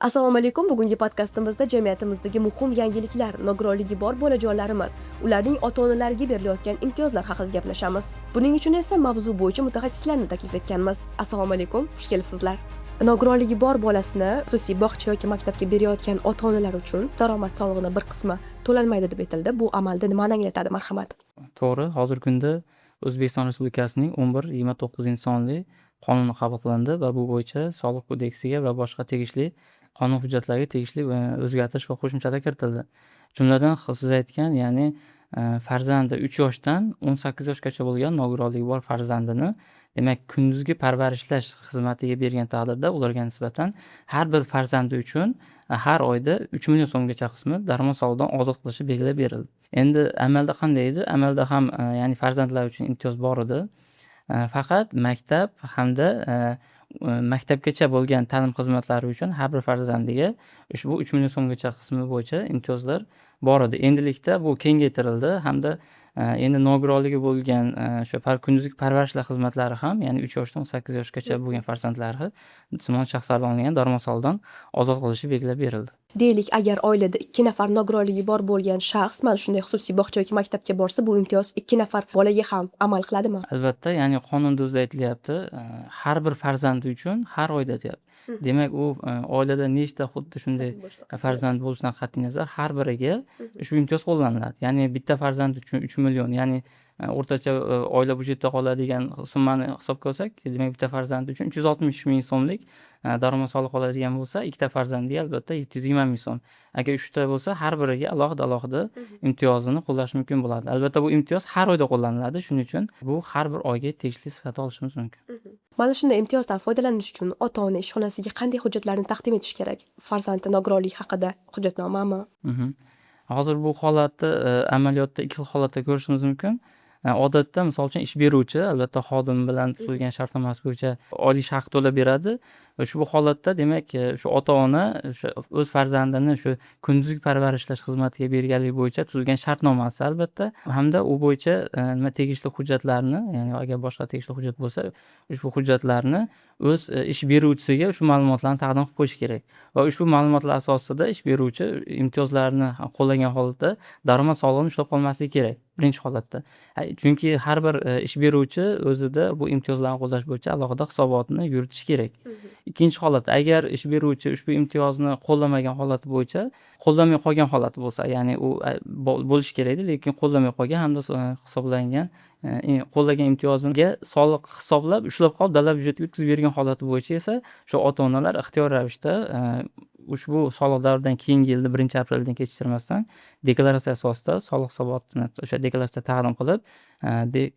Assalomu alaykum. Bugungi podkastimizda jamiyatimizdagi muhim yangiliklar, nogironligi bor bolajonlarimiz, ularning ota-onalariga berilayotgan imtiyozlar haqida gaplashamiz. Buning uchun esa mavzu bo'yicha mutaxassislarni taklif etganmiz. Assalomu alaykum, xush kelibsizlar. Nogironligi bor bolasini xususiy bog'cha yoki maktabga berayotgan ota-onalar uchun daromad solig'ini bir qismi to'lanmaydi deb aytildi. Bu amalda nimani anglatadi, marhamat? To'g'ri, hozirgi kunda O'zbekiston Respublikasining 11-29-sonli qonuni qabul qilindi va bu bo'yicha Soliq kodeksiga va boshqa tegishli qonun hujjatlariga tegishli o'zgartirish va qo'shimchalar kiritildi. Jumladan, siz aytgan, ya'ni farzandi 3 yoshdan 18 yoshgacha bo'lgan nogironligi bor farzandini, demak, kunduzgi parvarishlash xizmatiga bergan taqdirda ularga nisbatan har bir farzandi uchun har oyda 3 million so'mgacha qismi daromad solig'idan ozod qilishi belgilab berildi. Endi amalda qanday edi? Amalda ham ya'ni farzandlar uchun imtiyoz bor edi. Faqat maktab hamda maktabgacha bo'lgan ta'lim xizmatlari uchun har bir farzandiga ushbu 3 million so'mgacha qismi bo'yicha imtiyozlar bor edi. Endilikda bu kengaytirildi hamda endi nogironligi bo'lgan o'sha kunduzgi parvarishlar xizmatlari ham, ya'ni 3 yoshdan 18 yoshgacha bo'lgan farzandlari jismoniy shaxslardan olingan daromad solig'idan ozod qilishi belgilab berildi. Deylik, agar oilada ikki nafar nogironligi bor bo'lgan shaxs mana shunday xususiy bog'cha yoki maktabga borsa, bu imtiyoz ikki nafar bolaga ham amal qiladimi? Albatta, ya'ni qonunda o'zida aytilyapti, har bir farzandi uchun har oyda deyapti. Demak, u oilada nechta xuddi shunday farzand bo'lishidan qat'iy nazar har biriga ushbu imtiyoz qo'llaniladi. Ya'ni bitta farzand uchun 3 million, ya'ni o'rtacha oila byudjetida qoladigan summani hisobga olsak, demak, bitta farzand uchun 360 ming so'mlik daromad solig'i oladigan bo'lsa, ikkita farzandiga albatta 720 ming so'm. Agar uchta bo'lsa, har biriga alohida alohida imtiyozini qo'llash mumkin bo'ladi. Albatta, bu imtiyoz har oyda qo'llaniladi, shuning uchun bu har bir oyga tegishli sifatida olishimiz mumkin. Mana shunday imtiyozdan foydalanish uchun ota ona ishxonasiga qanday hujjatlarni taqdim etish kerak? Farzandi nogironligi haqida hujjatnomami? Hozir bu holatni amaliyotda ikki xil holatda ko'rishimiz mumkin. Odatda, misol uchun, ish beruvchi albatta xodim bilan tuzilgan shartnomasi bo'yicha oylik ish haqi to'lab beradi va ushbu holatda, demak, shu ota ona o'sha o'z farzandini shu kunduzgi parvarishlash xizmatiga berganligi bo'yicha tuzilgan shartnomasi, albatta, hamda u bo'yicha nima, tegishli hujjatlarni, ya'ni agar boshqa tegishli hujjat bo'lsa, ushbu hujjatlarni o'z ish beruvchisiga shu ma'lumotlarni taqdim qilib qo'yish kerak va ushbu ma'lumotlar asosida ish beruvchi imtiyozlarni qo'llagan holatda daromad solig'ini ushlab qolmasligi kerak birinchi holatda, chunki har bir ish beruvchi o'zida bu imtiyozlarni qo'llash bo'yicha alohida hisobotni yuritishi kerak. Ikkinchi holat, agar ish beruvchi ushbu imtiyozni qo'llamagan holati bo'yicha, qo'llamay qolgan holati bo'lsa, ya'ni u bo'lishi kerak edi, lekin qo'llamay qolgan hamda hisoblangan, qo'llagan imtiyoziga soliq hisoblab, ushlab qolib, davlat byudjetiga o'tkazib bergan holati bo'yicha esa shu ota onalar ixtiyoriy ravishda ushbu soliq davridan keyingi yilda 1-apreldan kechiktirmasdan deklaratsiya asosida soliq hisobotini, o'sha deklaratsiya taqdim qilib,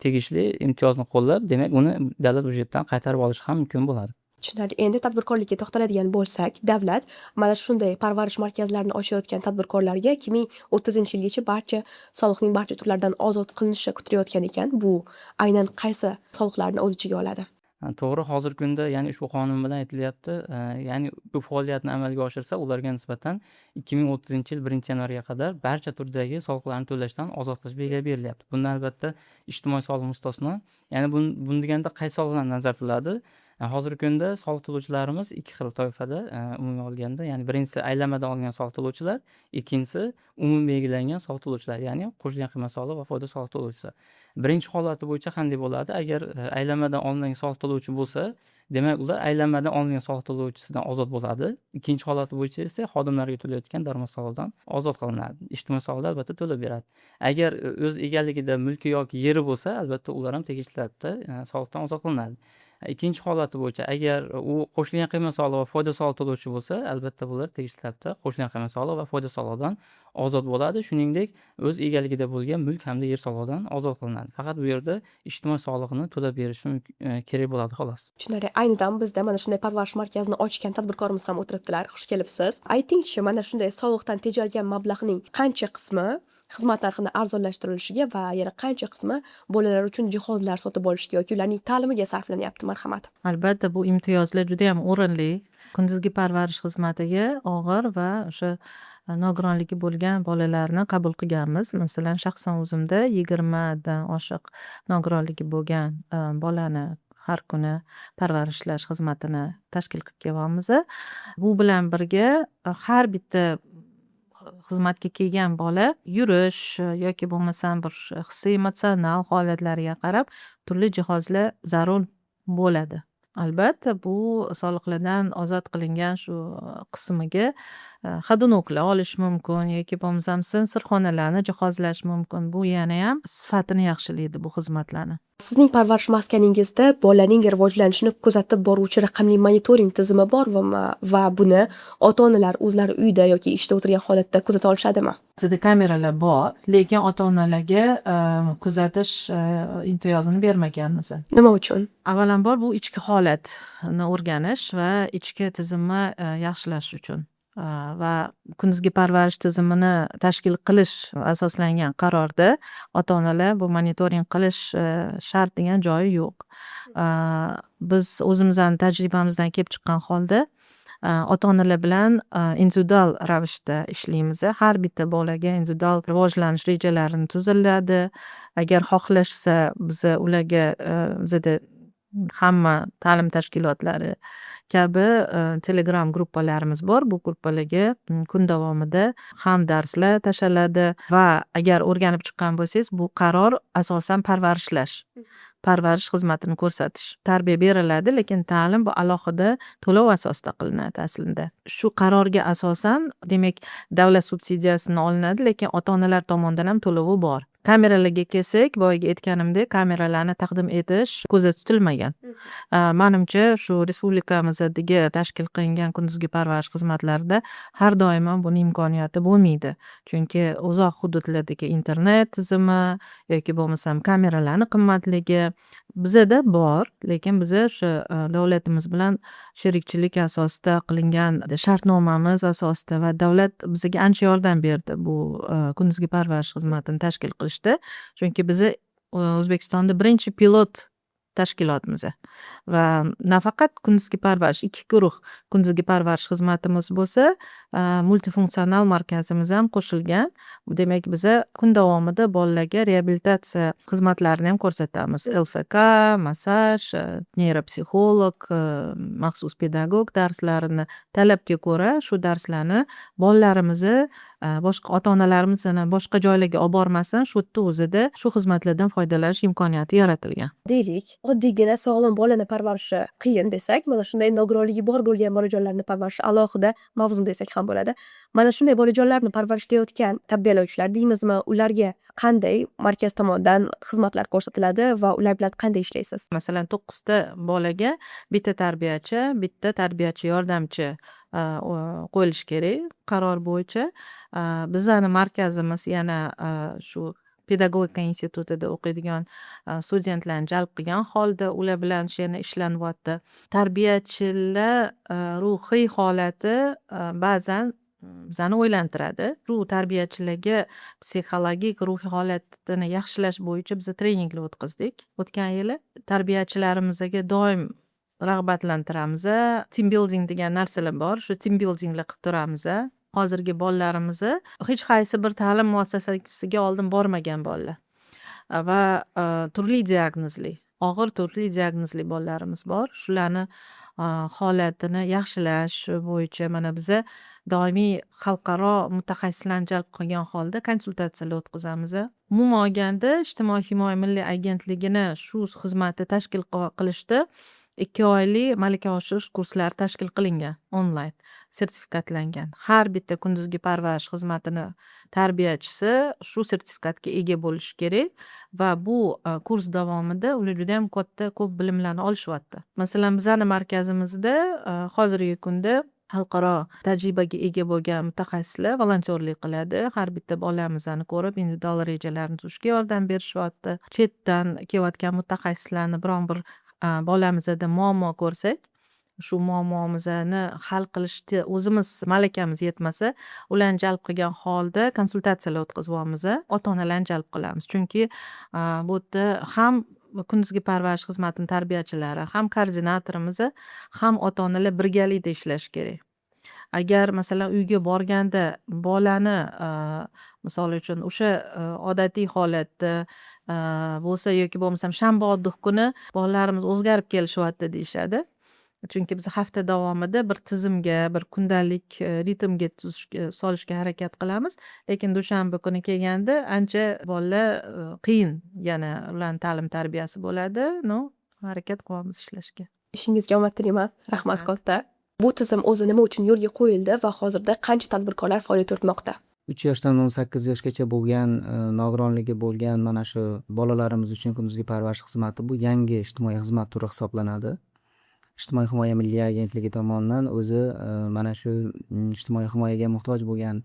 tegishli imtiyozni qo'llab, demak, uni davlat byudjetidan qaytarib olishi ham mumkin bo'ladi. Tushunarli. Endi tadbirkorlikka to'xtaladigan bo'lsak, davlat mana shunday parvarish markazlarini ochayotgan tadbirkorlarga 2030-yilgacha barcha soliqning barcha turlaridan ozod qilinishi kutilayotgan ekan. Bu aynan qaysi soliqlarni o'z ichiga oladi? To'g'ri, hozirgi kunda, ya'ni ushbu qonun bilan aytilyapti, ya'ni bu faoliyatni amalga oshirsa, ularga nisbatan 2030-yil 1-yanvarga qadar barcha turdagi soliqlarni to'lashdan ozod qilish belgilab berilyapti. Bundan, albatta, ijtimoiy soliq mustasno. Ya'ni bun deganda qaysi soliqlar nazarda tutiladi? Hozirgi kunda soliq to'lovchilarimiz ikki xil toifada umumiy olganda, ya'ni birinchisi aylanmadan olingan soliq to'lovchilar, ikkinchisi umumiy belgilangan soliq to'lovchilar, ya'ni qo'shilgan qiymat solig'i va foyda soliq to'lovchisi. Birinchi holati bo'yicha qanday bo'ladi? Agar aylanmadan olingan soliq to'lovchi bo'lsa, demak, ular aylanmadan olingan soliq to'lovchisidan ozod bo'ladi. Ikkinchi holati bo'yicha esa xodimlarga to'layotgan daromad solig'idan ozod qilinadi. Ijtimoiy soliqni albatta to'lab beradi. Agar o'z egaligida mulki yoki yeri bo'lsa, albatta ular ham tegishli tartibda soliqdan ozod qilinadi. Ikkinchi holati bo'yicha, agar u qo'shilgan qiymat solig'i va foyda solig'i to'lovchi bo'lsa, albatta bular tegishli tartibda qo'shilgan qiymat solig'i va foyda solig'idan ozod bo'ladi. Shuningdek, o'z egaligida bo'lgan mulk hamda yer solig'idan ozod qilinadi. Faqat bu yerda ijtimoiy soliqni to'lab berishi kerak bo'ladi, xolos. Tushunarli. Aynidan bizda mana shunday parvarish markazini ochgan tadbirkorimiz ham o'tiribdilar. Xush kelibsiz. Aytingchi, mana shunday soliqdan tejalgan mablag'ning qancha qismi xizmat narxini arzonlashtirilishiga va yana qancha qismi bolalar uchun jihozlar sotib olishga yoki ularning ta'limiga sarflanyapti, marhamat? Albatta, bu imtiyozlar judayam o'rinli. Kunduzgi parvarish xizmatiga og'ir va o'sha nogironligi bo'lgan bolalarni qabul qilganmiz. Masalan, shaxsan o'zimda 20dan oshiq nogironligi bo'lgan bolani har kuni parvarishlash xizmatini tashkil qilib kelyapmiz. Bu bilan birga har bitta xizmatga kelgan bola yurish yoki bo'lmasam bir hissiy emotsional holatlariga qarab turli jihozlar zarur bo'ladi. Albatta, bu soliqlardan ozod qilingan shu qismiga ходунок lar olish mumkin yoki bo'lmasam sensorxonalarni jihozlash mumkin. Bu yanayam sifatini yaxshilaydi bu xizmatlarni. Sizning parvarish maskaningizda bolaning rivojlanishini kuzatib boruvchi raqamli monitoring tizimi bormi va buni ota-onalar o'zlari uyda yoki ishda o'tirgan holatda kuzata olishadimi? Bizda kameralar bor, lekin ota-onalarga kuzatish imtiyozini bermaganmiz. Nima uchun? Avvalambor, bu ichki holatni o'rganish va ichki tizimni yaxshilash uchun va kunduzgi parvarish tizimini tashkil qilish asoslangan qarorda ota-onalar bu monitoring qilish shart degan joyi yo'q. Biz o'zimizni tajribamizdan kelib chiqqan holda ota-onalar bilan individual ravishda ishlaymiz. Har bitta bolaga individual rivojlanish rejalarini tuziladi. Agar xohlashsa, biza ularga, bizada hamma ta'lim tashkilotlari kabi Telegram gruppalarimiz bor. Bu gruppalarga kun davomida ham darslar tashlanadi va agar o'rganib chiqqan bo'lsangiz, bu qaror asosan parvarish xizmatini ko'rsatish. Tarbiya beriladi, lekin ta'lim bu alohida to'lov asosida qilinadi aslida. Shu qarorga asosan, demak, davlat subsidiyasini olinadi, lekin ota-onalar tomonidan ham to'lovi bor. Kameralarga kelsak, boyagi aytganimdek, kameralarni taqdim etish ko'zda tutilmagan. Manimcha, shu respublikamizdagi tashkil qilingan kunduzgi parvarish xizmatlarida har doim ham buni imkoniyati bo'lmaydi. Chunki uzoq hududlardagi internet tizimi yoki bo'lmasam kameralarni qimmatligi. Bizada bor, lekin biza o'sha davlatimiz bilan sherikchilik asosida qilingan shartnomamiz asosida va davlat bizga ancha yordam berdi bu kunduzgi parvarish xizmatini tashkil qilishda. Chunki biza O'zbekistonda birinchi pilot tashkilotmiz va nafaqat kunduzgi parvarish, ikki guruh kunduzgi parvarish xizmatimiz bo'lsa, multifunksional markazimiz ham qo'shilgan. Demak, biza kun davomida bolalarga reabilitatsiya xizmatlarini ham ko'rsatamiz. ЛФК, massaj, neyropsixolog, maxsus pedagog darslarini talabga ko'ra shu darslarni bolalarimizni boshqa ota-onalarimiz boshqa joylarga olib bormasdan, shu yerda o'zida shu xizmatlardan foydalanish imkoniyati yaratilgan. Deylik, oddiygina sog'lom bolani parvarishi qiyin desak, mana shunday nogironligi bor bo'lgan bolajonlarni parvarishi alohida mavzu desak ham bo'ladi. Mana shunday bolajonlarni parvarishlayotgan tarbiyalovchilar deymizmi, ularga qanday markaz tomonidan xizmatlar ko'rsatiladi va ular bilan qanday ishlaysiz? Masalan, 9 ta bolaga bitta tarbiyachi, bitta tarbiyachi yordamchi qo'yilishi kerak qaror bo'yicha. Bizani markazimiz yana shu pedagogika institutida o'qiydigan studentlarni jalb qilgan holda ular bilan yana ishlanyapti. Tarbiyachilar ruhiy holati ba'zan bizani o'ylantiradi. Shu tarbiyachilarga psixologik, ruhiy holatini yaxshilash bo'yicha biza treninglar o'tkazdik o'tgan yili. Tarbiyachilarimizga doim rag'batlantiramiz. Team building degan narsalar bor, shu team buildinglar qilib turamiz. Hozirgi bolalarimizni hech qaysi bir ta'lim muassasasiga oldin bormagan bolalar va turli diagnozli, og'ir turli diagnozli bolalarimiz bor. Shularni holatini yaxshilash bo'yicha mana biza doimiy xalqaro mutaxassislarni jalb qilgan holda konsultatsiyalar o'tkazamiz. Umuman olganda, Ijtimoiy himoya milliy agentligini shu xizmatni tashkil qilishda 2 oylik malaka oshirish kurslari tashkil qilingan, onlayn sertifikatlangan. Har bitta kunduzgi parvarish xizmatini tarbiyachisi shu sertifikatga ega bo'lishi kerak va bu kurs davomida ular judayam katta, ko'p bilimlarni olishyapti. Masalan, bizani markazimizda hozirgi kunda xalqaro tajribaga ega bo'lgan mutaxassislar volontyorlik qiladi. Har bitta bolamizni ko'rib, individual rejalarni tuzishga yordam berishyapti. Chetdan kelayotgan mutaxassislarni biron bir bolamizda muammo ko'rsak, shu muammomizni hal qilishga o'zimiz malakamiz yetmasa, ularni jalb qilgan holda konsultatsiyalar o'tkazyapmiz. Ota onalarni jalb qilamiz, chunki bu yerda ham kunduzgi parvarish xizmatini tarbiyachilari, ham koordinatorimiz, ham ota onalar birgalikda ishlashi kerak. Agar, masalan, uyga borganda bolani, misol uchun, o'sha odatiy holatda Bo'lsa yoki bo'lmasam shanba отдых kuni bolalarimiz o'zgarib kelishyapti deyishadi. Chunki biz hafta davomida bir tizimga, bir kundalik ritmga tuzishga, solishga harakat qilamiz. Lekin dushanba kuni kelganda ancha bolalar qiyin, yana ularni ta'lim tarbiyasi bo'ladi. Но harakat qilyapmiz ishlashga. Ishingizga omad tilayman. Rahmat katta. Bu tizim o'zi nima uchun yo'lga qo'yildi va hozirda qancha tadbirkorlar faoliyat yuritmoqda? 3 yoshdan 18 yoshgacha bo'lgan nogironligi bo'lgan mana shu bolalarimiz uchun kunduzgi parvarish xizmati bu yangi ijtimoiy xizmat turi hisoblanadi. Ijtimoiy himoya milliy agentligi tomonidan o'zi mana shu ijtimoiy himoyaga muhtoj bo'lgan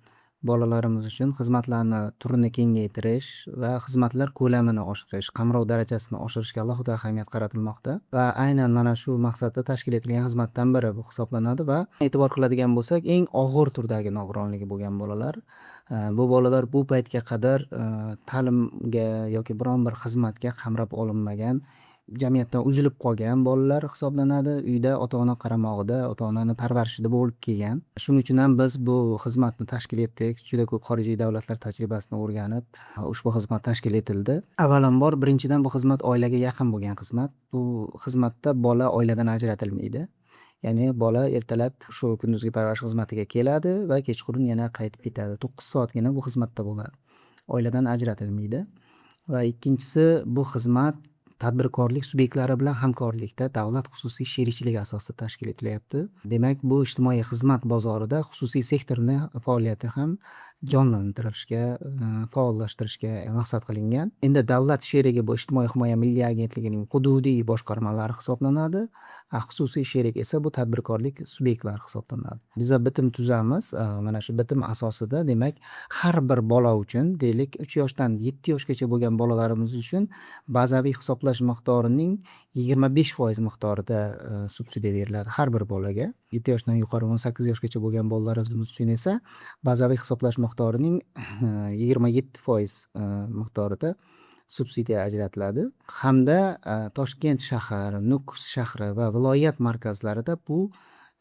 bolalarimiz uchun xizmatlarni turini kengaytirish va xizmatlar ko'lamini oshirish, qamrov darajasini oshirishga alohida ahamiyat qaratilmoqda va aynan mana shu maqsadda tashkil etilgan xizmatdan biri bu hisoblanadi. Va e'tibor qiladigan bo'lsak, eng og'ir turdagi nogironligi bo'lgan bolalar, bu bolalar bu paytga qadar ta'limga yoki biron bir xizmatga qamrab olinmagan, jamiyatdan uzilib qolgan bolalar hisoblanadi. Uyda ota ona qaramog'ida, ota onani parvarishida bo'lib kelgan. Shuning uchun ham biz bu xizmatni tashkil ettik. Juda ko'p xorijiy davlatlar tajribasini o'rganib, ushbu xizmat tashkil etildi. Avvalambor, birinchidan, bu xizmat oilaga yaqin bo'lgan xizmat. Bu xizmatda bola oiladan ajratilmaydi, ya'ni bola ertalab shu kunduzgi parvarish xizmatiga keladi va kechqurun yana qaytib ketadi. 9 soatgina bu xizmatda bo'ladi, oiladan ajratilmaydi. Va ikkinchisi, bu xizmat tadbirkorlik subyektlari bilan hamkorlikda, davlat xususiy sherikchilik asosida tashkil etilyapti. Demak, bu ijtimoiy xizmat bozorida xususiy sektorni faoliyati ham jonlantirishga, faollashtirishga maqsad qilingan. Endi davlat sherigi bu Ijtimoiy himoya milliy agentligining hududiy boshqarmalari hisoblanadi, a xususiy sherik esa bu tadbirkorlik subyektlari hisoblanadi. Biza bitim tuzamiz. Mana shu bitim asosida, demak, har bir bola uchun, deylik, 3 yoshdan 7 yoshgacha bo'lgan bolalarimiz uchun bazaviy hisoblash miqdorining 25% miqdorida subsidiya beriladi har bir bolaga. 7 yoshdan yuqori, 18 yoshgacha bo'lgan bolalarimiz uchun esa bazaviy hisoblash miqdorining 27% miqdorida subsidiya ajratiladi. Hamda Toshkent shahar, Nukus shahri va viloyat markazlarida bu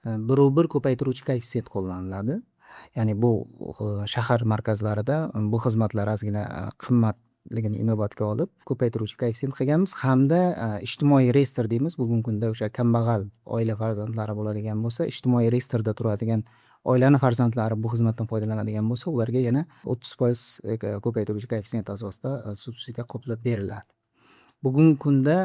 biru bir ko'paytiruvchi koeffitsient qo'llaniladi. Ya'ni bu shahar markazlarida bu xizmatlar ozgina qimmatligini inobatga olib, ko'paytiruvchi koeffitsient qilganmiz. Hamda ijtimoiy reyestr deymiz, bugungi kunda o'sha kambag'al oila farzandlari bo'ladigan bo'lsa, ijtimoiy reyestrda turadigan oilani farzandlari bu xizmatdan foydalanadigan bo'lsa, ularga yana 30% ko'paytiruvchi koeffitsient asosida subsidiya qoplab beriladi. Bugungi kunda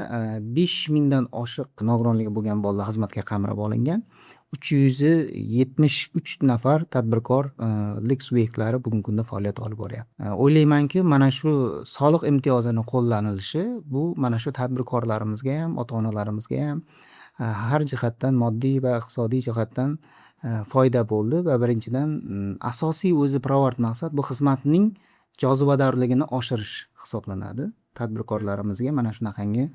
5000dan oshiq nogironligi bo'lgan bolalar xizmatga qamrab olingan. 373 nafar tadbirkorlik subyektlari bugungi kunda faoliyat olib boryapti. O'ylaymanki, mana shu soliq imtiyozini qo'llanilishi bu mana shu tadbirkorlarimizga ham, ota onalarimizga ham har jihatdan, moddiy va iqtisodiy jihatdan foyda bo'ldi. Va birinchidan, asosiy o'zi pirovard maqsad bu xizmatning jozibadorligini oshirish hisoblanadi. Tadbirkorlarimizga mana shunaqangi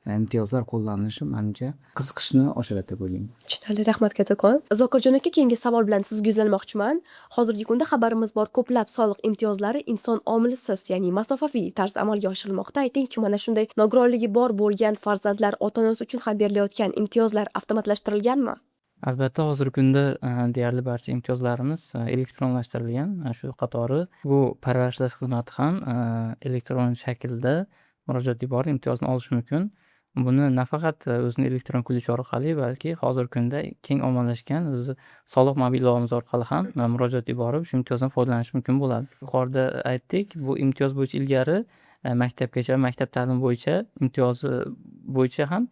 imtiyozlar qo'llanilishi, manimcha, qiziqishni oshiradi deb o'ylayman. Tushunarli, rahmat kattakon. Zokirjon aka, keyingi savol bilan sizga yuzlanmoqchiman. Hozirgi kunda xabarimiz bor, ko'plab soliq imtiyozlari inson omilisiz, ya'ni masofaviy tarzda amalga oshirilmoqda. Aytingchi, mana shunday nogironligi bor bo'lgan farzandlar ota onasi uchun ham berilayotgan imtiyozlar avtomatlashtirilganmi? Albatta, hozirgi kunda deyarli barcha imtiyozlarimiz elektronlashtirilgan. Shu qatori bu parvarishlash xizmati ham elektron shaklda murojaat yuborib, imtiyozni olish mumkin. Buni nafaqat o'zini elektron ключ orqali, balki hozirgi kunda keng ommalashgan o'zi soliq mobil ilovamiz orqali ham murojaat yuborib, shu imtiyozdan foydalanish mumkin bo'ladi. Yuqorida aytdik, bu imtiyoz bo'yicha ilgari maktabgacha, maktab ta'limi bo'yicha imtiyozi bo'yicha ham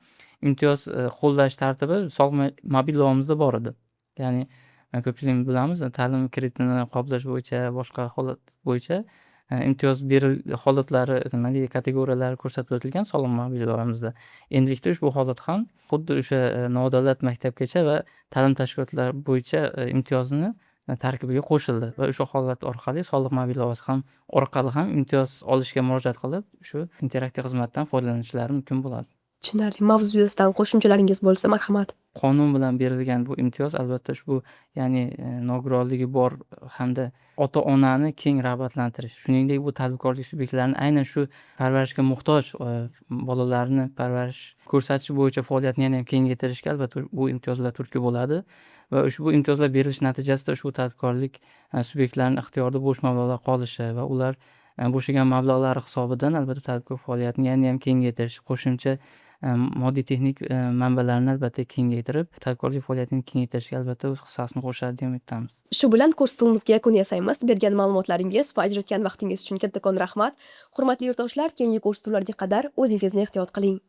imtiyoz qo'llash tartibi soliq mobil ilovamizda bor edi. Ya'ni ko'pchiligimiz bilamiz, ta'lim kreditini qoplash bo'yicha, boshqa holat bo'yicha imtiyoz beril holatlari, nima deydi, kategoriyalari ko'rsatib o'tilgan soliq mobil ilovamizda. Endilikda ushbu holat ham xuddi o'sha nodavlat maktabgacha va ta'lim tashkilotlari bo'yicha imtiyozni tarkibiga qo'shildi va o'sha holat orqali, soliq mobil ilovasi ham orqali ham imtiyoz olishga murojaat qilib, shu interaktiv xizmatdan foydalanishlari mumkin bo'ladi. Tushunarli. Mavzu yuzasidan qo'shimchalaringiz bo'lsa, marhamat. Qonun bilan berilgan bu imtiyoz albatta ushbu, ya'ni nogironligi bor hamda ota onani keng rag'batlantirish, shuningdek, bu tadbirkorlik subyektlarini aynan shu parvarishga muhtoj bolalarni parvarish ko'rsatish bo'yicha faoliyatini yanayam kengaytirishga albatta bu imtiyozlar turtki bo'ladi. Va ushbu imtiyozlar berilishi natijasida ushbu tadbirkorlik subyektlarini ixtiyorida bo'sh mablag'lar qolishi va ular Bo'shagan mablag'lar hisobidan albatta tadbirkor faoliyatini yanayam kengaytirish, qo'shimcha moddiy texnik manbalarni albatta kengaytirib, tadbirkorlik faoliyatini kengaytirishga albatta o'z hissasini qo'shadi degan umiddamiz. Shu bilan ko'rsatuvimizga yakun yasaymiz. Bergan ma'lumotlaringiz va ajratgan vaqtingiz uchun kattakon rahmat. Hurmatli yurtdoshlar, keyingi ko'rsatuvlarga qadar o'zingizni ehtiyot qiling.